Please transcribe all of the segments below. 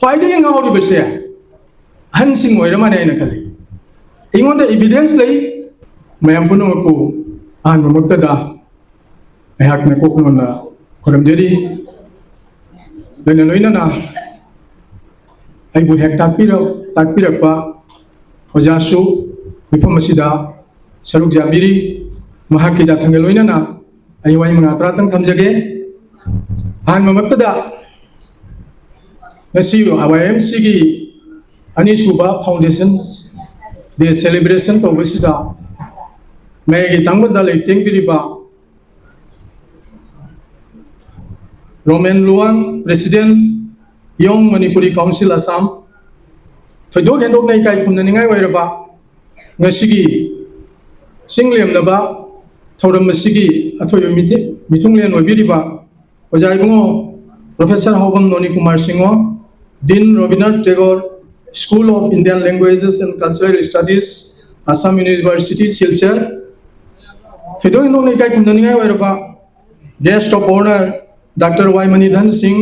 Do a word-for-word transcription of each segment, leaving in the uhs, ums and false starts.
ꯈ꯭ꯋꯥꯏꯗꯒꯤ ꯉꯥꯎꯔꯤꯕꯁꯦ ꯑꯍꯟꯁꯤꯡ ꯑꯣꯏꯔ ꯃꯥꯜꯂꯦ ꯍꯥꯏꯅ ꯈꯜꯂꯤ꯫ ꯑꯩꯉꯣꯟꯗ evidence ꯂꯩ꯫ ꯃꯌꯥꯝ ꯄꯨꯝꯅꯃꯛꯄꯨ ꯑꯍꯥꯟꯕꯃꯛꯇꯗ ꯑꯩꯍꯥꯛꯅ ꯀꯣꯛ ꯅꯣꯟꯅ ꯈꯨꯔꯨꯝꯖꯔꯤ꯫ ꯂꯣꯏꯅ ꯂꯣꯏꯅꯅ ꯑꯩꯕꯨ ꯍꯦꯛ ꯇꯥꯛꯄꯤꯔ-, ꯇꯥꯛꯄꯤꯔꯛꯄ ꯑꯣꯖꯥꯁꯨ ꯃꯤꯐꯝ ꯑꯁꯤꯗ ꯁꯔꯨꯛ ꯌꯥꯕꯤꯔꯤ꯫ ꯃꯍꯥꯛꯀꯤ ꯌꯥꯊꯪꯒ ꯂꯣꯏꯅꯅ ꯑꯩ ꯋꯥꯍꯩ ꯃꯉꯥ ꯇꯔꯥꯇꯪ ꯊꯝꯖꯒꯦ꯫ ꯑꯍꯥꯟꯕꯃꯛꯇꯗ, ꯉꯁꯤ ꯋꯥꯏ ꯑꯦꯝ ꯁꯤꯒꯤ ꯑꯅꯤꯁꯨꯕ Foundation Day celebration ꯇꯧꯕꯁꯤꯗ ꯃꯌꯥꯏꯒꯤ ꯊꯪꯕꯗ ꯂꯩꯇꯦꯡꯕꯤꯔꯤꯕ Romen Luwang, President, Young Manipuri Council Assam, ꯊꯣꯏꯗꯣꯛ ꯍꯦꯟꯗꯣꯛꯅ ꯏꯀꯥꯏ ꯈꯨꯝꯅꯅꯤꯡꯉꯥꯏ ꯑꯣꯏꯔꯕ ꯉꯁꯤꯒꯤ ꯆꯤꯡ ꯂꯦꯝꯅꯕ ꯊꯧꯔꯝ ꯑꯁꯤꯒꯤ ꯑꯊꯣꯏꯕ ꯃꯤꯊꯤ-, ꯃꯤꯊꯨꯡꯂꯦꯟ ꯑꯣꯏꯕꯤꯔꯤꯕ ꯑꯣꯖꯥ ꯏꯕꯨꯡꯉꯣ Professor ꯍꯥꯎꯕꯝ ꯅꯣꯅꯤ Kumar ꯁꯤꯡꯍꯣ, Dean Rabindranath Tagore School of Indian Languages and Cultural Studies, Assam University, Silchar, ꯊꯣꯏꯗꯣꯛ ꯍꯦꯟꯗꯣꯛꯅ ꯏꯀꯥꯏ ꯈꯨꯝꯅꯅꯤꯡꯉꯥꯏ ꯑꯣꯏꯔꯕ Guest of Honor, Doctor ꯋꯥꯏ ꯃꯅꯤꯙꯟ ꯁꯤꯡ,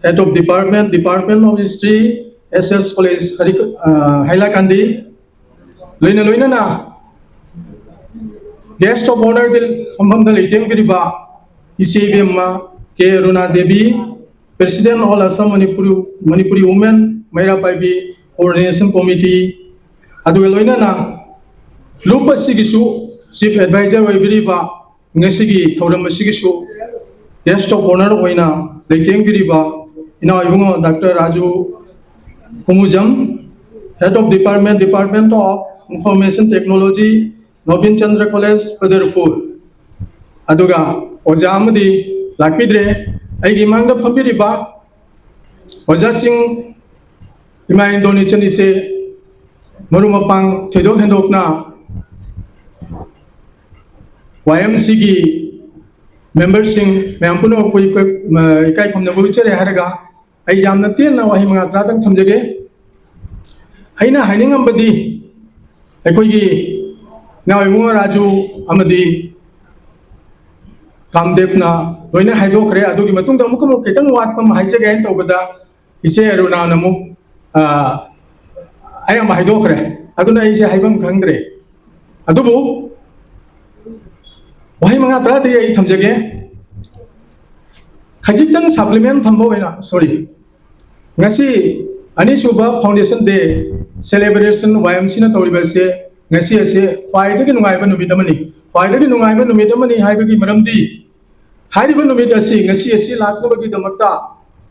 Head of Department, Department of History, S S College, Harry-, ꯑ, ꯍꯥꯏꯂꯥꯀꯥꯟꯗꯤ, ꯂꯣꯏꯅ ꯂꯣꯏꯅꯅ Guest of Honorꯒꯤ ꯐꯝꯐꯝꯗ ꯂꯩꯇꯦꯡꯕꯤꯔꯤꯕ ꯏꯆꯦ ꯏꯕꯦꯝꯃ ꯀꯦ ꯑꯔꯨꯅꯥ Devi, President All Assam Manipuri, Manipuri Women, ꯃꯩꯔꯥ ꯄꯥꯏꯕꯤ Coordination Committee, ꯑꯗꯨꯒ ꯂꯣꯏꯅꯅ ꯂꯨꯞ ꯑꯁꯤꯒꯤꯁꯨ Chief Advisor ꯑꯣꯏꯕꯤꯔꯤꯕ ꯉꯁꯤꯒꯤ ꯊꯧꯔꯝ ꯑꯁꯤꯒꯤꯁꯨ Guest of Honor ꯑꯣꯏꯅ ꯂꯩꯇꯦꯡꯕꯤꯔꯤꯕ ꯏꯅꯥꯎ ꯏꯕꯨꯡꯉꯣ Doctor Raju ꯀꯨꯃꯨꯖꯝ, Head of Department, Department of Information Technology, Nobin Chandra College, ꯕꯗꯔꯄꯨꯔ꯫ ꯑꯗꯨꯒ ꯑꯣꯖꯥ ꯑꯃꯗꯤ ꯂꯥꯛꯄꯤꯗ꯭ꯔꯦ꯫ ꯑꯩꯒꯤ ꯃꯥꯡꯗ ꯐꯝꯕꯤꯔꯤꯕ ꯑꯣꯖꯥꯁꯤꯡ, ꯏꯃꯥ ꯏꯟꯗꯣꯟ ꯏꯆꯟ ꯏꯆꯦ, ꯃꯔꯨꯞ ꯃꯄꯥꯡ, ꯊꯣꯏꯗꯣꯛ ꯍꯦꯟꯗꯣꯛꯅ ꯋꯥꯏ ꯑꯦꯝ ꯁꯤꯒꯤ memberꯁꯤꯡ ꯃꯌꯥꯝ ꯄꯨꯝꯅꯃꯛꯄꯨ ꯏꯀꯥꯏ, ꯏꯀꯥꯏ ꯈꯨꯝꯅꯕ ꯎꯠꯆꯔꯤ ꯍꯥꯏꯔꯒ ꯑꯩ ꯌꯥꯝꯅ ꯇꯦꯟꯅ ꯋꯥꯍꯩ ꯃꯉꯥ ꯇꯔꯥꯗꯪ ꯊꯝꯖꯒꯦ꯫ ꯑꯩꯅ ꯍꯥꯏꯅꯤꯡꯉꯝꯕꯗꯤ ꯑꯩꯈꯣꯏꯒꯤ ꯏꯅꯥꯎ ꯏꯕꯨꯡꯉꯣ ꯔꯥꯖꯨ ꯑꯃꯗꯤ ꯀꯥꯝꯗꯦꯕꯅ ꯂꯣꯏꯅ ꯍꯥꯏꯗꯣꯛꯈ꯭ꯔꯦ꯫ ꯑꯗꯨꯒꯤ ꯃꯇꯨꯡꯗ ꯑꯃꯨꯛꯀ ꯑꯃꯨꯛ ꯈꯤꯇꯪ ꯋꯥꯠꯄ ꯑꯃ ꯍꯥꯏꯖꯒꯦ ꯍꯥꯏꯅ ꯇꯧꯕꯗ, ꯏꯆꯦ ꯑꯔꯨꯅꯥꯅ ꯑꯃꯨꯛ ꯑ, ꯑꯌꯥꯝꯕ ꯍꯥꯏꯗꯣꯛꯈ꯭ꯔꯦ꯫ ꯑꯗꯨꯅ ꯑꯩꯁꯦ ꯍꯥꯏꯐꯝ ꯈꯪꯗ꯭ꯔꯦ꯫ ꯑꯗꯨꯕꯨ ꯋꯥꯍꯩ ꯃꯉꯥ ꯇꯔꯥꯗꯤ ꯑꯩ ꯊꯝꯖꯒꯦ꯫ ꯈꯖꯤꯛꯇꯪ ꯁꯄ꯭ꯂꯤꯃꯦꯟ ꯊꯝꯕ ꯑꯣꯏꯅ, ꯁꯣꯔꯤ, ꯉꯁꯤ ꯑꯅꯤꯁꯨꯕ ꯐꯥꯎꯟꯗꯦꯁꯟ ꯗꯦ ꯁꯦꯂꯦꯕ꯭ꯔꯦꯁꯟ ꯋꯥꯏ ꯑꯦꯝ ꯁꯤꯅ ꯇꯧꯔꯤꯕ ꯑꯁꯦ ꯉꯁꯤ ꯑꯁꯦ ꯈ꯭ꯋꯥꯏꯗꯒꯤ ꯅꯨꯡꯉꯥꯏꯕ ꯅꯨꯃꯤꯠ ꯑꯃꯅꯤ꯫ ꯈ꯭ꯋꯥꯏꯗꯒꯤ ꯅꯨꯡꯉꯥꯏꯕ ꯅꯨꯃꯤꯠ ꯑꯃꯅꯤ ꯍꯥꯏꯕꯒꯤ ꯃꯔꯝꯗꯤ, ꯍꯥꯏꯔꯤꯕ ꯅꯨꯃꯤꯠ ꯑꯁꯤ, ꯉꯁꯤ ꯑꯁꯤ ꯂꯥꯛꯅꯕꯒꯤꯗꯃꯛꯇ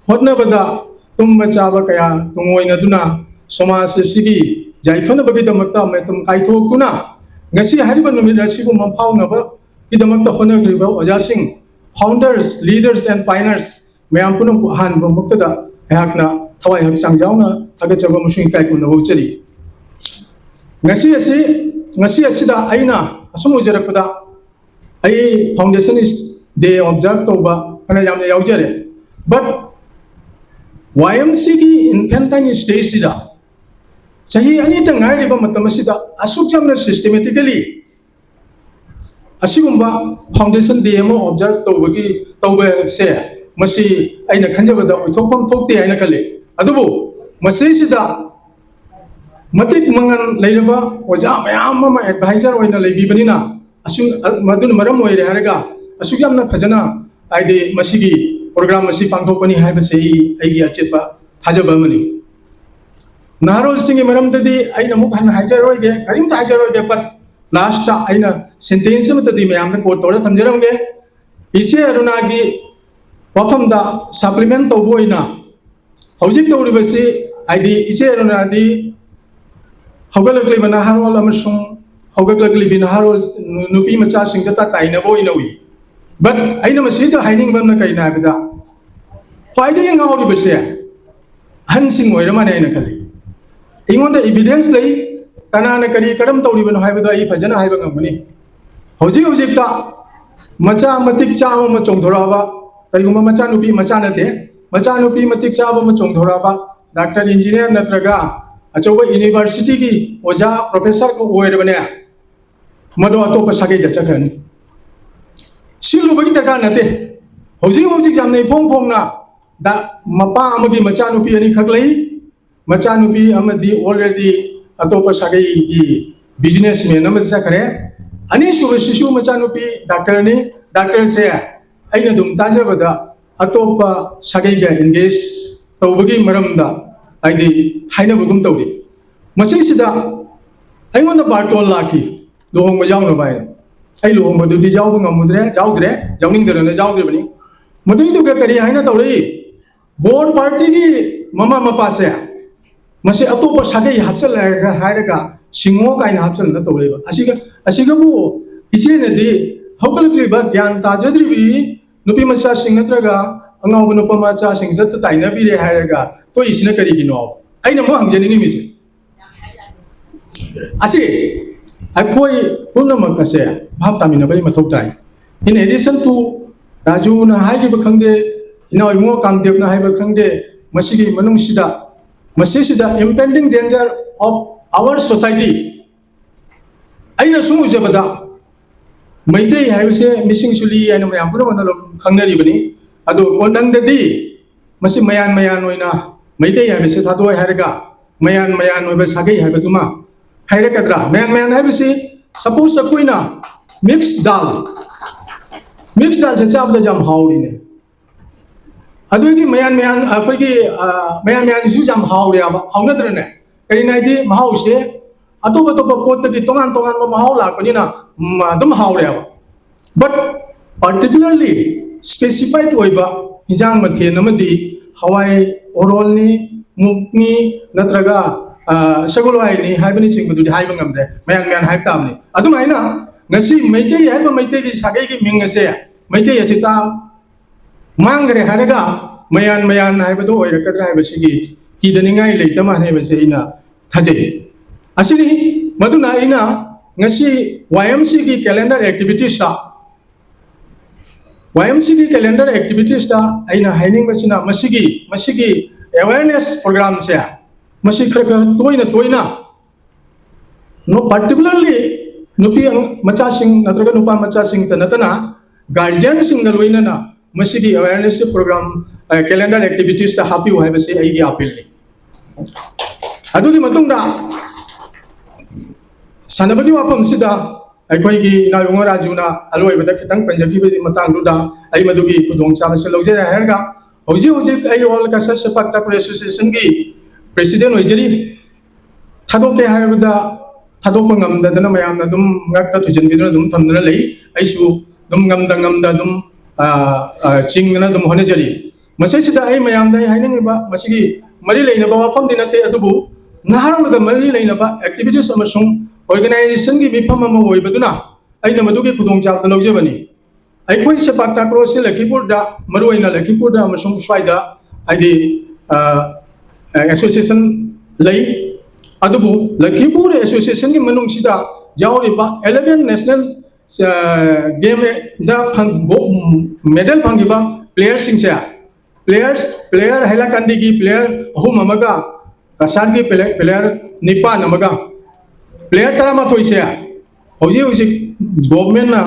ꯍꯣꯠꯅꯕꯗ ꯇꯨꯝꯕ ꯆꯥꯕ ꯀꯌꯥ ꯇꯨꯡꯑꯣꯏꯅꯗꯨꯅ, ꯁꯃꯥꯖ ꯑꯁꯤꯒꯤ ꯌꯥꯏꯐꯅꯕꯒꯤꯗꯃꯛꯇ ꯃꯇꯝ ꯀꯥꯏꯊꯣꯛꯇꯨꯅ, ꯉꯁꯤ ꯍꯥꯏꯔꯤꯕ ꯅꯨꯃꯤꯠ ꯑꯁꯤꯕꯨ ꯃꯪꯐꯥꯎꯅꯕꯒꯤꯗꯃꯛꯇ ꯍꯣꯠꯅꯈ꯭ꯔꯤꯕ ꯑꯣꯖꯥꯁꯤꯡ, founders, leaders and pioneers ꯃꯌꯥꯝ ꯄꯨꯝꯅꯃꯛꯄꯨ ꯑꯍꯥꯟꯕ ꯃꯛꯇꯗ ꯑꯩꯍꯥꯛꯅ ꯊꯋꯥꯏ ꯍꯛꯆꯥꯡ ꯌꯥꯎꯅ ꯊꯥꯒꯠꯆꯕ ꯑꯃꯁꯨꯡ ꯏꯀꯥꯏ ꯈꯨꯝꯅꯕ ꯎꯠꯆꯔꯤ꯫ ꯉꯁꯤ ꯑꯁꯤ, ꯉꯁꯤ ꯑꯁꯤꯗ ꯑꯩꯅ ꯑꯁꯨꯝ ꯎꯖꯔꯛꯄꯗ, ꯑꯩ ꯐꯥꯎꯟꯗꯦꯁꯟ ꯗꯦ ꯑꯣꯕꯖꯥꯔꯕ ꯇꯧꯕ ꯐꯅ ꯌꯥꯝꯅ ꯌꯥꯎꯖꯔꯦ, but ꯋꯥꯏ ꯑꯦꯝ ꯁꯤꯒꯤ ꯏꯟꯐꯦꯟꯇꯥꯏꯟ ꯁ꯭ꯇꯦꯖꯁꯤꯗ, ꯆꯍꯤ ꯑꯅꯤꯇ ꯉꯥꯏꯔꯤꯕ ꯃꯇꯝ ꯑꯁꯤꯗ ꯑꯁꯨꯛ ꯌꯥꯝꯅ ꯁꯤꯁꯇꯦꯃꯦꯇꯤꯀꯦꯂꯤ ꯑꯁꯤꯒꯨꯝꯕ ꯐꯥꯎꯟꯗꯦꯁꯟ ꯗꯦ ꯑꯃ ꯑꯣꯕꯖꯥꯔꯕ ꯇꯧꯕꯒꯤ, ꯇꯧꯕꯁꯦ, ꯃꯁꯤ ꯑꯩꯅ ꯈꯟꯖꯕꯗ ꯑꯣꯏꯊꯣꯛꯐꯝ ꯊꯣꯛꯇꯦ ꯍꯥꯏꯅ ꯈꯜꯂꯤ꯫ ꯑꯗꯨꯕꯨ ꯃꯁꯤꯁꯤꯗ ꯃꯇꯤꯛ ꯃꯉꯥꯜ ꯂꯩꯔꯕ ꯑꯣꯖꯥ ꯃꯌꯥꯝ ꯑꯃ ꯑꯦꯗꯚꯥꯏꯖꯔ ꯑꯣꯏꯅ ꯂꯩꯕꯤꯕꯅꯤꯅ, ꯑꯁꯨꯝ, ꯃꯗꯨꯅ ꯃꯔꯝ ꯑꯣꯏꯔꯦ ꯍꯥꯏꯔꯒ ꯑꯁꯨꯛ ꯌꯥꯝꯅ ꯐꯖꯅ, ꯍꯥꯏꯗꯤ, ꯃꯁꯤꯒꯤ ꯄ꯭ꯔꯣꯒ꯭ꯔꯥꯝ ꯑꯁꯤ ꯄꯥꯡꯊꯣꯛꯄꯅꯤ ꯍꯥꯏꯕꯁꯤ ꯑꯩ, ꯑꯩꯒꯤ ꯑꯆꯦꯠꯄ ꯊꯥꯖꯕ ꯑꯃꯅꯤ꯫ ꯅꯍꯥꯔꯣꯜꯁꯤꯡꯒꯤ ꯃꯔꯝꯗꯗꯤ ꯑꯩꯅ ꯑꯃꯨꯛ ꯍꯟꯅ ꯍꯥꯏꯖꯔꯣꯏꯒꯦ, ꯀꯔꯤꯝꯇ ꯍꯥꯏꯖꯔꯣꯏꯒꯦ, but ꯂꯥꯁꯇ ꯑꯩꯅ ꯁꯦꯟꯇꯦꯟꯁ ꯑꯃꯠꯇꯗꯤ ꯃꯌꯥꯝꯗ ꯀꯣꯠ ꯇꯧꯔ ꯊꯝꯖꯔꯝꯒꯦ꯫ ꯏꯆꯦ ꯑꯔꯨꯅꯥꯒꯤ ꯋꯥꯐꯝꯗ ꯁꯄ꯭ꯂꯤꯃꯦꯟ ꯇꯧꯕ ꯑꯣꯏꯅ, ꯍꯧꯖꯤꯛ ꯇꯧꯔꯤꯕꯁꯤ, ꯍꯥꯏꯗꯤ, ꯏꯆꯦ ꯑꯔꯨꯅꯥꯗꯤ ꯍꯧꯒꯠꯂꯛꯂꯤꯕ ꯅꯍꯥꯔꯣꯜ ꯑꯃꯁꯨꯡ ꯍꯧꯒꯠꯂꯛꯂꯤꯕꯤ ꯅꯍꯥꯔꯣꯜ, ꯅꯨ-, ꯅꯨꯄꯤ ꯃꯆꯥꯁꯤꯡꯗ ꯇꯥꯏꯅꯕ ꯑꯣꯏꯅ ꯎꯏ꯫ But ꯑꯩꯅ ꯃꯁꯤꯗ ꯍꯥꯏꯅꯤꯡꯕ ꯑꯃꯅ ꯀꯔꯤꯅꯣ ꯍꯥꯏꯕꯗ, ꯈ꯭ꯋꯥꯏꯗꯒꯤ ꯉꯥꯎꯔꯤꯕꯁꯦ ꯑꯍꯟꯁꯤꯡ ꯑꯣꯏꯔ ꯃꯥꯜꯂꯦ ꯍꯥꯏꯅ ꯈꯜꯂꯤ꯫ ꯑꯩꯉꯣꯟꯗ ꯏꯕꯤꯗꯦꯟꯁ ꯂꯩ, ꯀꯅꯥꯅ ꯀꯔꯤ ꯀꯔꯝ ꯇꯧꯔꯤꯕꯅꯣ ꯍꯥꯏꯕꯗꯣ ꯑꯩ ꯐꯖꯅ ꯍꯥꯏꯕ ꯉꯝꯒꯅꯤ꯫ ꯍꯧꯖꯤꯛ ꯍꯧꯖꯤꯛꯇ ꯃꯆꯥ ꯃꯇꯤꯛ ꯆꯥꯕ ꯑꯃ ꯆꯣꯡꯊꯣꯔꯛꯑꯕ, ꯀꯔꯤꯒꯨꯝꯕ ꯃꯆꯥꯅꯨꯄꯤ, ꯃꯆꯥ ꯅꯠꯇꯦ, ꯃꯆꯥꯅꯨꯄꯤ ꯃꯇꯤꯛ ꯆꯥꯕ ꯑꯃ ꯆꯣꯡꯊꯣꯔꯛꯑꯕ, ꯗꯥꯛꯇꯔ, ꯏꯟꯖꯤꯅꯤꯌꯥꯔ ꯅꯠꯇ꯭ꯔꯒ ꯑꯆꯧꯕ ꯌꯨꯅꯤꯚꯔꯁꯤꯇꯤꯒꯤ ꯑꯣꯖꯥ, ꯄ꯭ꯔꯣꯐꯦꯁꯔꯒ ꯑꯣꯏꯔꯕꯅꯦ, ꯃꯗꯨ ꯑꯇꯣꯞꯄ ꯁꯥꯒꯩꯗ ꯆꯠꯈ꯭ꯔꯅꯤ꯫ ꯁꯤꯜꯂꯨꯕꯒꯤ ꯗꯔꯀꯥꯔ ꯅꯠꯇꯦ꯫ ꯍꯧꯖꯤꯛ ꯍꯧꯖꯤꯛ ꯌꯥꯝꯅ ꯏꯐꯣꯡ ꯐꯣꯡꯅ ꯃꯄꯥ ꯑꯃꯒꯤ ꯃꯆꯥꯅꯨꯄꯤ ꯑꯅꯤꯈꯛ ꯂꯩ꯫ ꯃꯆꯥꯅꯨꯄꯤ ꯑꯃꯗꯤ already ꯑꯇꯣꯞꯄ ꯁꯥꯒꯩꯒꯤ businessman ꯑꯃꯗ ꯆꯠꯈ꯭ꯔꯦ꯫ ꯑꯅꯤꯁꯨꯕꯁꯤꯁꯨ ꯃꯆꯥꯅꯨꯄꯤ doctorꯅꯤ꯫ Doctorꯁꯦ ꯑꯩꯅ ꯑꯗꯨꯝ ꯇꯥꯖꯕꯗ ꯑꯇꯣꯞꯄ ꯁꯥꯒꯩꯒ engage ꯇꯧꯕꯒꯤ ꯃꯔꯝꯗ ꯍꯥꯏꯗꯤ ꯍꯥꯏꯅꯕꯒꯨꯝ ꯇꯧꯔꯤ꯫ ꯃꯁꯤꯁꯤꯗ ꯑꯩꯉꯣꯟꯗ ꯕꯥꯔꯇꯣꯟ ꯂꯥꯛꯈꯤ, ꯂꯨꯍꯣꯡꯕ ꯌꯥꯎꯅꯕ ꯍꯥꯏꯅ꯫ ꯑꯩ ꯂꯨꯍꯣꯡꯕꯗꯨꯗꯤ ꯌꯥꯎꯕ ꯉꯝꯃꯨꯗ꯭ꯔꯦ, ꯌꯥꯎꯗ꯭ꯔꯦ, ꯌꯥꯎꯅꯤꯡꯗꯗꯅ ꯌꯥꯎꯗ꯭ꯔꯤꯕꯅꯤ꯫ ꯃꯗꯨꯏꯗꯨꯒ ꯀꯔꯤ ꯍꯥꯏꯅ ꯇꯧꯔꯛꯏ? ꯕꯣꯔ partyꯒꯤ ꯃꯃꯥ ꯃꯄꯥꯁꯦ ꯃꯁꯤ ꯑꯇꯣꯞꯄ ꯁꯥꯒꯩ ꯍꯥꯞꯆꯤꯜꯂꯒ ꯍꯥꯏꯔꯒ ꯁꯤꯡꯉꯣ ꯀꯥꯏꯅ ꯍꯥꯞꯆꯤꯜꯂꯒ ꯇꯧꯔꯛꯏꯕ꯫ ꯑꯁꯤꯒ ꯑꯁꯤꯒꯕꯨ ꯏꯆꯦꯅꯗꯤ ꯍꯧꯒꯠꯂꯛꯂꯤꯕ ꯒ꯭ꯌꯥꯟ ꯇꯥꯖꯗ꯭ꯔꯤꯕꯤ ꯅꯨꯄꯤ ꯃꯆꯥꯁꯤꯡ ꯅꯠꯇ꯭ꯔꯒ ꯑꯉꯥꯎꯕ ꯅꯨꯄꯥ ꯃꯆꯥꯁꯤꯡꯁꯤꯗ ꯇꯥꯏꯅꯕꯤꯔꯦ ꯍꯥꯏꯔꯒ ꯇꯣꯛꯏꯁꯤꯅ ꯀꯔꯤꯒꯤꯅꯣ? ꯑꯩꯅ ꯑꯃꯨꯛ ꯍꯪꯖꯅꯤꯡꯉꯤꯃꯤꯁꯦ꯫ ꯑꯁꯤ ꯑꯩꯈꯣꯏ ꯄꯨꯝꯅꯃꯛ ꯑꯁꯦ ꯚꯥꯞ ꯇꯥꯃꯤꯟꯅꯕꯒꯤ ꯃꯊꯧ ꯇꯥꯏ꯫ In addition to ꯔꯥꯖꯨꯅ ꯍꯥꯏꯈꯤꯕ ꯈꯪꯗꯦ, ꯏꯅꯥꯎ ꯏꯕꯨꯡꯉꯣ ꯀꯥꯝꯗꯦꯕꯅ ꯍꯥꯏꯕ ꯈꯪꯗꯦ, ꯃꯁꯤꯒꯤ ꯃꯅꯨꯡꯁꯤꯗ, ꯃꯁꯤꯁꯤꯗ impending danger of our society꯫ ꯑꯩꯅ ꯁꯨꯝ ꯎꯖꯕꯗ ꯃꯩꯇꯩ ꯍꯥꯏꯕꯁꯦ ꯃꯤꯁꯤꯡ ꯁꯨꯂꯤ ꯍꯥꯏꯅ ꯃꯌꯥꯝ ꯄꯨꯝꯅꯃꯛꯅ ꯑꯗꯨꯝ ꯈꯪꯅꯔꯤꯕꯅꯤ꯫ ꯑꯗꯣ ꯀꯣꯟꯅꯪꯗꯗꯤ ꯃꯁꯤ ꯃꯌꯥꯟ ꯃꯌꯥꯟ ꯑꯣꯏꯅ ꯃꯩꯇꯩ ꯍꯥꯏꯕꯁꯦ ꯊꯥꯗꯣꯛꯑꯦ ꯍꯥꯏꯔꯒ ꯃꯌꯥꯟ ꯃꯌꯥꯟ ꯑꯣꯏꯕ ꯁꯥꯒꯩ ꯍꯥꯏꯕꯗꯨꯃ ꯍꯥꯏꯔꯛꯀꯗ꯭ꯔꯥ? ꯃꯌꯥꯟ ꯃꯌꯥꯟ ꯍꯥꯏꯕꯁꯤ, suppose ꯑꯩꯈꯣꯏꯅ mix dal, mix dalꯁꯦ ꯆꯥꯕꯗ ꯌꯥꯝ ꯍꯥꯎꯔꯤꯅꯦ꯫ ꯑꯗꯨꯒꯤ ꯃꯌꯥꯟ ꯃꯌꯥꯟ ꯑꯩꯈꯣꯏꯒꯤ, ꯑ, ꯃꯌꯥꯟ ꯃꯌꯥꯟꯁꯤꯁꯨ ꯌꯥꯝ ꯍꯥꯎꯔꯦꯕ, ꯍꯥꯎꯅꯗ꯭ꯔꯅꯦ? ꯀꯔꯤꯅꯣ ꯍꯥꯏꯗꯤ ꯃꯍꯥꯎꯁꯦ ꯑꯇꯣꯞ ꯑꯇꯣꯞꯄ ꯄꯣꯠꯇꯒꯤ ꯇꯣꯉꯥꯟ ꯇꯣꯉꯥꯟꯕ ꯃꯍꯥꯎ ꯂꯥꯛꯄꯅꯤꯅ, ꯎꯝ, ꯑꯗꯨꯝ ꯍꯥꯎꯔꯦꯕ꯫ But particularly specified ꯑꯣꯏꯕ ꯏꯟꯖꯥꯡ ꯃꯊꯦꯜ ꯑꯃꯗꯤ ꯍꯋꯥꯏ ꯑꯣꯔꯣꯜꯅꯤ, ꯃꯨꯛꯅꯤ, ꯅꯠꯇ꯭ꯔꯒ, ꯑ, ꯁꯒꯣꯜ ꯍꯋꯥꯏꯅꯤ ꯍꯥꯏꯕꯅꯆꯤꯡꯕꯗꯨꯗꯤ ꯍꯥꯏꯕ ꯉꯝꯗ꯭ꯔꯦ, ꯃꯌꯥꯟ ꯃꯌꯥꯟ ꯍꯥꯏꯕ ꯇꯥꯕꯅꯤ꯫ ꯑꯗꯨꯃꯥꯏꯅ ꯉꯁꯤ ꯃꯩꯇꯩ ꯍꯥꯏꯕ ꯃꯩꯇꯩꯒꯤ ꯁꯥꯒꯩꯒꯤ ꯃꯤꯡ ꯑꯁꯦ ꯃꯩꯇꯩ ꯑꯁꯤ ꯇꯥ ꯃꯥꯡꯈ꯭ꯔꯦ ꯍꯥꯏꯔꯒ ꯃꯌꯥꯟ ꯃꯌꯥꯟ ꯍꯥꯏꯕꯗꯨ ꯑꯣꯏꯔꯛꯀꯗ꯭ꯔꯥ ꯍꯥꯏꯕꯁꯤꯒꯤ ꯀꯤꯗꯅꯤꯡꯉꯥꯏ ꯂꯩꯇ ꯃꯥꯜꯂꯦ ꯍꯥꯏꯕꯁꯦ ꯑꯩꯅ ꯊꯥꯖꯩ꯫ ꯑꯁꯤꯅꯤ꯫ ꯃꯗꯨꯅ ꯑꯩꯅ ꯉꯁꯤ ꯋꯥꯏ ꯑꯦꯝ ꯁꯤꯒꯤ calendar activitiesꯇ, ꯋꯥꯏ ꯑꯦꯝ ꯁꯤꯒꯤ calendar activitiesꯇ ꯑꯩꯅ ꯍꯥꯏꯅꯤꯡꯕꯁꯤꯅ ꯃꯁꯤꯒꯤ, ꯃꯁꯤꯒꯤ awareness programꯁꯦ ꯃꯁꯤ ꯈꯔ ꯈꯔ ꯇꯣꯏꯅ ꯇꯣꯏꯅ ꯅꯣ, particularly ꯅꯨꯄꯤ ꯑꯉ-, ꯃꯆꯥꯁꯤꯡ ꯅꯠꯇ꯭ꯔꯒ ꯅꯨꯄꯥ ꯃꯆꯥꯁꯤꯡꯇ ꯅꯠꯇꯅ guardianꯁꯤꯡꯒ ꯂꯣꯏꯅꯅ ꯃꯁꯤꯒꯤ awareness program ꯀꯦꯂꯦꯟꯗꯔ ꯑꯦꯛꯇꯤꯚꯤꯇꯤꯁꯇ ꯍꯥꯞꯄꯤꯌꯨ ꯍꯥꯏꯕꯁꯤ ꯑꯩꯒꯤ ꯑꯥꯄꯤꯜꯅꯤ꯫ ꯑꯗꯨꯒꯤ ꯃꯇꯨꯡꯗ ꯁꯥꯟꯅꯕꯒꯤ ꯋꯥꯐꯝꯁꯤꯗ ꯑꯩꯈꯣꯏꯒꯤ ꯏꯅꯥꯎ ꯏꯕꯨꯡꯉꯣ ꯔꯥꯖꯨꯅ ꯑꯂꯣꯏꯕꯗ ꯈꯤꯇꯪ ꯄꯟꯖꯈꯤꯕꯒꯤ ꯃꯇꯥꯡꯗꯨꯗ ꯑꯩ ꯃꯗꯨꯒꯤ ꯈꯨꯗꯣꯡꯆꯥꯕꯁꯤ ꯂꯧꯖꯔꯦ ꯍꯥꯏꯔꯒ, ꯍꯧꯖꯤꯛ ꯍꯧꯖꯤꯛ ꯑꯩ ꯑꯣꯜ ꯀꯁꯥꯔ ꯁꯦꯄꯥꯛ ꯇꯥꯀ꯭ꯔꯣ ꯑꯦꯁꯣꯁꯤꯌꯦꯁꯟꯒꯤ ꯄ꯭ꯔꯦꯁꯤꯗꯦꯟ ꯑꯣꯏꯖꯔꯤ꯫ ꯊꯥꯗꯣꯛꯀꯦ ꯍꯥꯏꯕꯗ ꯊꯥꯗꯣꯛꯄ ꯉꯝꯗꯗꯅ ꯃꯌꯥꯝꯅ ꯑꯗꯨꯝ ꯉꯛꯇ ꯊꯨꯖꯟꯕꯤꯗꯨꯅ ꯑꯗꯨꯝ ꯊꯝꯗꯨꯅ ꯂꯩ꯫ ꯑꯩꯁꯨ ꯑꯗꯨꯝ ꯉꯝꯗ ꯉꯝꯗ ꯑꯗꯨꯝ, ꯑ, ꯑ, ꯆꯤꯡꯗꯅ ꯑꯗꯨꯝ ꯍꯣꯠꯅꯖꯔꯤ꯫ ꯃꯁꯤꯁꯤꯗ ꯑꯩ ꯃꯌꯥꯝꯗ ꯑꯩ ꯍꯥꯏꯅꯤꯡꯉꯤꯕ, ꯃꯁꯤꯒꯤ ꯃꯔꯤ ꯂꯩꯅꯕ ꯋꯥꯐꯝꯗꯤ ꯅꯠꯇꯦ, ꯑꯗꯨꯕꯨ ꯅꯍꯥꯔꯣꯜꯒ ꯃꯔꯤ ꯂꯩꯅꯕ ꯑꯦꯛꯇꯤꯚꯤꯇꯤꯁ ꯑꯃꯁꯨꯡ ꯑꯣꯔꯒꯅꯥꯏꯖꯦꯁꯟꯒꯤ ꯃꯤꯐꯝ ꯑꯃ ꯑꯣꯏꯕꯗꯨꯅ ꯑꯩꯅ ꯃꯗꯨꯒꯤ ꯈꯨꯗꯣꯡꯆꯥꯕꯗꯨ ꯂꯧꯖꯕꯅꯤ꯫ ꯑꯩꯈꯣꯏ ꯁꯦꯄꯥꯛ ꯇꯥꯀ꯭ꯔꯣꯁꯤ ꯂꯈꯤꯄꯨꯔꯗ, ꯃꯔꯨꯑꯣꯏꯅ ꯂꯈꯤꯄꯨꯔꯗ ꯑꯃꯁꯨꯡ ꯁ꯭ꯋꯥꯏꯗ, ꯍꯥꯏꯗꯤ, ꯑ, ꯑꯦꯁꯣꯁꯤꯌꯦꯁꯟ ꯂꯩ꯫ ꯑꯗꯨꯕꯨ ꯂꯈꯤꯄꯨꯔ ꯑꯦꯁꯣꯁꯤꯌꯦꯁꯟꯒꯤ ꯃꯅꯨꯡꯁꯤꯗ ꯌꯥꯎꯔꯤꯕ eleven national, ꯑ, game ꯗ ꯐꯪ-, ꯒꯣ-, medal ꯐꯪꯈꯤꯕ ꯄ꯭ꯂꯦꯌꯔꯁꯤꯡꯁꯦ, ꯄ꯭ꯂꯦꯌꯔ, ꯄ꯭ꯂꯦꯌꯔ ꯍꯥꯏꯂꯥꯀꯥꯟꯗꯤꯒꯤ ꯄ꯭ꯂꯦꯌꯔ ꯑꯍꯨꯝ ꯑꯃꯒ ꯀꯁꯥꯔꯒꯤ ꯄ꯭ꯂꯦ-, ꯄ꯭ꯂꯦꯌꯔ ꯅꯤꯄꯥꯟ ꯑꯃꯒ, ꯄ꯭ꯂꯦꯌꯔ ꯇꯔꯥꯃꯥꯊꯣꯏꯁꯦ ꯍꯧꯖꯤꯛ ꯍꯧꯖꯤꯛ ꯒꯣꯚꯔꯟꯃꯦꯟꯠꯅ,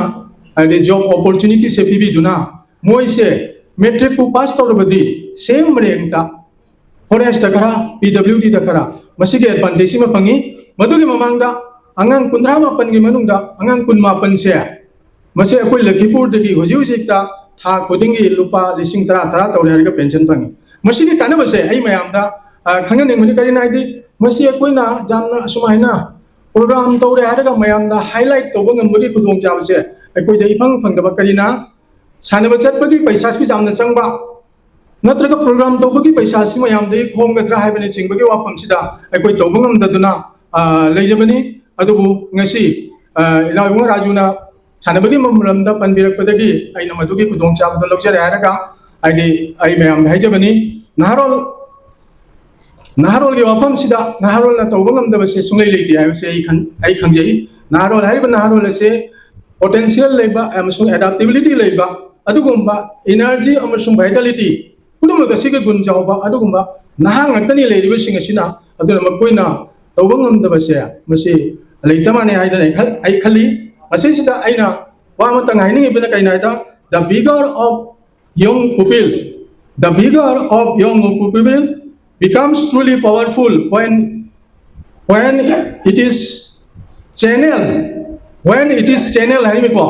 ꯍꯥꯏꯗꯤ, ꯖꯣꯕ ꯑꯣꯄꯣꯔꯆꯨꯅꯤꯇꯤꯁꯦ ꯄꯤꯕꯤꯗꯨꯅ ꯃꯣꯏꯁꯦ ꯃꯦꯇ꯭ꯔꯤꯛꯄꯨ ꯄꯥꯁ ꯇꯧꯔꯕꯗꯤ ꯁꯦꯝ ꯔꯦꯡꯛꯇ ꯐꯣꯔꯦꯁꯇ ꯈꯔ, ꯄꯤ ꯗꯕ꯭ꯂꯤꯎ ꯗꯤꯗ ꯈꯔ, ꯃꯁꯤꯒꯤ ꯑꯦꯗꯚꯥꯟꯇꯦꯖ ꯑꯃ ꯐꯪꯉꯤ꯫ ꯃꯗꯨꯒꯤ ꯃꯃꯥꯡꯗ ꯑꯉꯥꯡ ꯀꯨꯟꯊ꯭ꯔꯥ ꯃꯥꯄꯟꯒꯤ ꯃꯅꯨꯡꯗ ꯑꯉꯥꯡ ꯀꯨꯟ ꯃꯥꯄꯟꯁꯦ, ꯃꯁꯤ ꯑꯩꯈꯣꯏ ꯂꯈꯤꯄꯨꯔꯗꯒꯤ ꯍꯧꯖꯤꯛ ꯍꯧꯖꯤꯛꯇ ꯊꯥ ꯈꯨꯗꯤꯡꯒꯤ ꯂꯨꯄꯥ ꯂꯤꯁꯤꯡ ꯇꯔꯥ, ꯇꯔꯥ ꯇꯧꯔꯦ ꯍꯥꯏꯔꯒ ꯄꯦꯟꯁꯟ ꯐꯪꯉꯤ꯫ ꯃꯁꯤꯒꯤ ꯀꯥꯟꯅꯕꯁꯦ ꯑꯩ ꯃꯌꯥꯝꯗ, ꯑ, ꯈꯪꯍꯟꯅꯤꯡꯕꯅꯤ꯫ ꯀꯔꯤꯅꯣ ꯍꯥꯏꯗꯤ, ꯃꯁꯤ ꯑꯩꯈꯣꯏꯅ ꯌꯥꯝꯅ ꯑꯁꯨꯃꯥꯏꯅ ꯄ꯭ꯔꯣꯒ꯭ꯔꯥꯝ ꯇꯧꯔꯦ ꯍꯥꯏꯔꯒ ꯃꯌꯥꯝꯗ ꯍꯥꯏꯂꯥꯏꯠ ꯇꯧꯕ ꯉꯝꯕꯒꯤ ꯈꯨꯗꯣꯡꯆꯥꯕꯁꯦ ꯑꯩꯈꯣꯏꯗ ꯏꯐꯪ ꯐꯪꯗꯕ꯫ ꯀꯔꯤꯅ? ꯁꯥꯟꯅꯕ ꯆꯠꯄꯒꯤ ꯄꯩꯁꯥꯁꯨ ꯌꯥꯝꯅ ꯆꯪꯕ, ꯅꯠꯇ꯭ꯔꯒ ꯄ꯭ꯔꯣꯒ꯭ꯔꯥꯝ ꯇꯧꯕꯒꯤ ꯄꯩꯁꯥꯁꯤ ꯃꯌꯥꯝꯗꯒꯤ ꯈꯣꯝꯒꯗ꯭ꯔꯥ ꯍꯥꯏꯕꯅꯆꯤꯡꯕꯒꯤ ꯋꯥꯐꯝꯁꯤꯗ ꯑꯩꯈꯣꯏ ꯇꯧꯕ ꯉꯝꯗꯗꯨꯅ, ꯑ, ꯂꯩꯖꯕꯅꯤ꯫ ꯑꯗꯨꯕꯨ ꯉꯁꯤ, ꯑ, ꯏꯅꯥꯎ ꯏꯕꯨꯡꯉꯣ ꯔꯥꯖꯨꯅ ꯁꯥꯟꯅꯕꯒꯤ ꯃꯔꯝꯗ ꯄꯟꯕꯤꯔꯛꯄꯗꯒꯤ ꯑꯩꯅ ꯃꯗꯨꯒꯤ ꯈꯨꯗꯣꯡꯆꯥꯕꯗꯣ ꯂꯧꯖꯔꯦ ꯍꯥꯏꯔꯒ, ꯍꯥꯏꯗꯤ, ꯑꯩ ꯃꯌꯥꯝꯗ ꯍꯥꯏꯖꯕꯅꯤ, ꯅꯍꯥꯔꯣꯜ, ꯅꯍꯥꯔꯣꯜꯒꯤ ꯋꯥꯐꯝꯁꯤꯗ ꯅꯍꯥꯔꯣꯜꯅ ꯇꯧꯕ ꯉꯝꯗꯕꯁꯦ ꯁꯨꯡꯂꯩ ꯂꯩꯇꯦ ꯍꯥꯏꯕꯁꯦ ꯑꯩ ꯈꯪ-, ꯑꯩ ꯈꯪꯖꯩ꯫ ꯅꯍꯥꯔꯣꯜ ꯍꯥꯏꯔꯤꯕ ꯅꯍꯥꯔꯣꯜ ꯑꯁꯦ ꯄꯣꯇꯦꯟꯁꯤꯌꯦꯜ ꯂꯩꯕ ꯑꯃꯁꯨꯡ ꯑꯦꯗꯥꯞꯇꯦꯕꯤꯂꯤꯇꯤ ꯂꯩꯕ ꯑꯗꯨꯒꯨꯝꯕ, ꯏꯅꯔꯖꯤ ꯑꯃꯁꯨꯡ ꯚꯥꯏꯇꯦꯂꯤꯇꯤ ꯄꯨꯝꯅꯃꯛ ꯑꯁꯤꯒꯤ ꯒꯨꯟ ꯌꯥꯎꯕ ꯑꯗꯨꯒꯨꯝꯕ ꯅꯍꯥ ꯉꯥꯛꯇꯅꯤ ꯂꯩꯔꯤꯕꯁꯤꯡ ꯑꯁꯤꯅ꯫ ꯑꯗꯨꯅ ꯃꯈꯣꯏꯅ ꯇꯧꯕ ꯉꯝꯗꯕꯁꯦ ꯃꯁꯤ ꯂꯩꯇ ꯃꯥꯟꯅꯩ ꯍꯥꯏꯗꯅ ꯑꯩ ꯈꯜ-, ꯑꯩ ꯈꯜꯂꯤ꯫ ꯃꯁꯤꯁꯤꯗ ꯑꯩꯅ ꯋꯥ ꯑꯃꯇꯪ ꯍꯥꯏꯅꯤꯡꯉꯤꯕꯅ ꯀꯩꯅꯣ ꯍꯥꯏꯗ, the vigor of young pupil, The vigor of young people becomes truly powerful when when it is channel, when it is channel ꯍꯥꯏꯔꯤꯕꯀꯣ,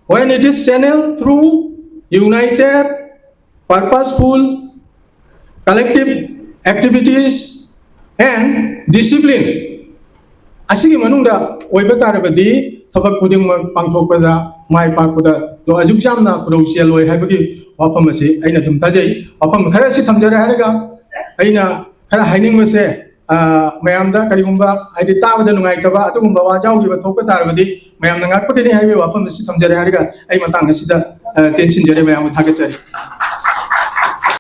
when it is channel through united, purposeful, collective activities and discipline ꯑꯁꯤꯒꯤ ꯃꯅꯨꯡꯗ ꯑꯣꯏꯕ ꯇꯥꯔꯕꯗꯤ ꯊꯕꯛ ꯈꯨꯗꯤꯡꯃꯛ ꯄꯥꯡꯊꯣꯛꯄꯗ, ꯃꯥꯏ ꯄꯥꯛꯄꯗ ꯑꯗꯣ ꯑꯁꯨꯛ ꯌꯥꯝꯅ ꯈꯨꯗꯣꯡ ꯆꯦꯜꯂꯣꯏ ꯍꯥꯏꯕꯒꯤ ꯋꯥꯐꯝ ꯑꯁꯤ ꯑꯩꯅ ꯑꯗꯨꯝ ꯊꯥꯖꯩ꯫ ꯋꯥꯐꯝ ꯈꯔ ꯑꯁꯤ ꯊꯝꯖꯔꯦ ꯍꯥꯏꯔꯒ ꯑꯩꯅ ꯈꯔ ꯍꯥꯏꯅꯤꯡꯕꯁꯦ, ꯑ, ꯃꯌꯥꯝꯗ ꯀꯔꯤꯒꯨꯝꯕ ꯍꯥꯏꯗꯤ ꯇꯥꯕꯗ ꯅꯨꯡꯉꯥꯏꯇꯕ ꯑꯗꯨꯒꯨꯝꯕ ꯋꯥ ꯌꯥꯎꯈꯤꯕ ꯊꯣꯛꯄ ꯇꯥꯔꯕꯗꯤ ꯃꯌꯥꯝꯅ ꯉꯥꯛꯄꯒꯤꯅꯤ ꯍꯥꯏꯕꯒꯤ ꯋꯥꯐꯝ ꯑꯁꯤ ꯊꯝꯖꯔꯦ ꯍꯥꯏꯔꯒ ꯑꯩ ꯃꯇꯥꯡ ꯑꯁꯤꯗ, ꯑ, ꯇꯦꯟꯁꯤꯟꯖꯔꯦ꯫ ꯃꯌꯥꯝꯕꯨ ꯊꯥꯒꯠꯆꯔꯤ꯫